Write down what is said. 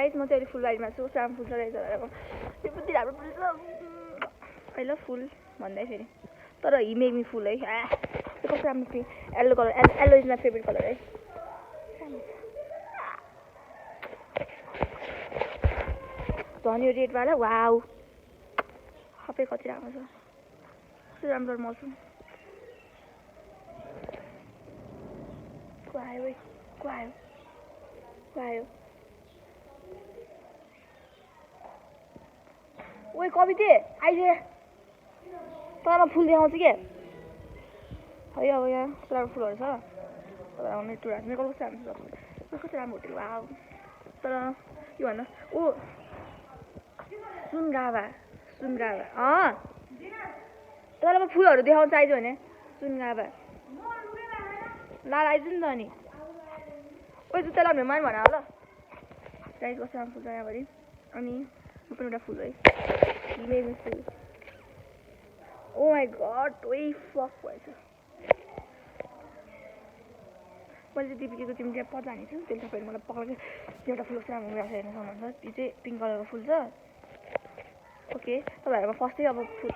guys म चाहिँ फुलबारीमा छु साम फुल छ रहेछ भनेर यो बुद्धि राम्रो फुल छ आई लभ फुल भन्दै फेरि तर हि मेक मी फुल है त्यो कस्तो राम्रो थियो yellow colour yellow is my favourite colour है झन् यो रेडवाला वाउ सबै कति राम्रो छ कस्तो राम्रो मौसम को आयो ओइ कविते आइजे तँलाई फुल देखाउँछु के है अब यहाँ कस्तो राम्रो फुलहरू छ तर मेरो टुरा मेरो कस्तो राम्रो छ कस्तो राम्रो होटेल वाउ तर के भन्नु ओ सुनगाभा तँलाई म फुलहरू देखाउनु चाहिन्छ भने सुनगाभा ल आइज नि त अनि ओइ जुत्ता लाउने मान भन ल गाइस कस्तो राम्रो फुल छ यहाँभरि अनि म पनि एउटा फुल है हिमेली फुल ओ माई गड ओइ फक भएछ मैले चाहिँ दिपिकेको चिम्टी पद हानेको छु त्यसले तपाईँले मलाई पक्राएको एउटा फुल चाहिँ राम्रो हेर्न सक्नुहुन्छ त्यो चाहिँ पिङ्क कलरको फुल छ ओके तपाईँहरूमा फर्स्टै अब फुल